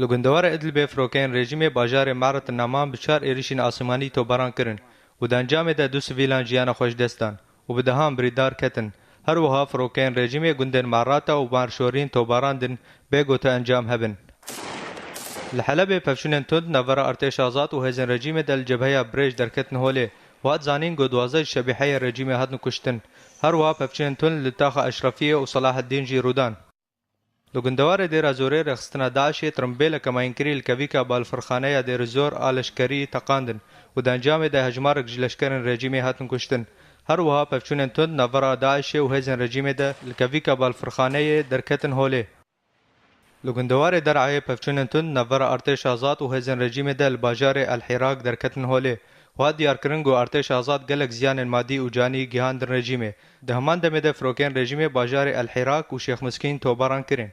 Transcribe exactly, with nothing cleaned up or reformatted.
Li gundewarê Idlibê firokeyên rejîmê bajarê Me'ret Neman bi çar êrişên asîmanî tobaran kirin û di encamê de du sivîlan jiyana xwe ji dest dan û bi dehan birîndar ketin. Her wiha firokeyên rejîmê gundên Me'rata û Marşorîn tobarandin bê ku tu encam hebin. Li Helebê pevçûnên tund navbera Artêşa Azad û hêzên rejîmê de li cebheya Birêj derketin holê û hat zanîn ku duwazdeh ji şebîheyên rejîmê hatin kuştin. Her wiha pevçûnên tund li taxa Eşrefiyê û Selaheddîn jî rûdan. Li gundewarê Dêra Zorê rêxistina DAIŞê tirimbêleke mayînkirî li kevîka balfirxaneya Dêrizor a leşkerî teqandin û di encamê de hejmarek ji leşkerên rejîmê hatin kuştin. Her wiha pevçûnên tund navbera DAIŞê û hêzên rejîmê de li kevîka balfirxaneyê derketin holê. Li gundewarê Der'ayê pevçûnên tund navbera Artêşa Azad û hêzên rejîmê de li bajarê El Hîrak derketin holê. Hat diyarkirin ku Artêşa Azad gelek ziyanên madî û canî gihandin rejîmê. Di heman demê de firokeyên rejîmê bajarê El Hîrak û Şêx Miskîn tobaran kirin.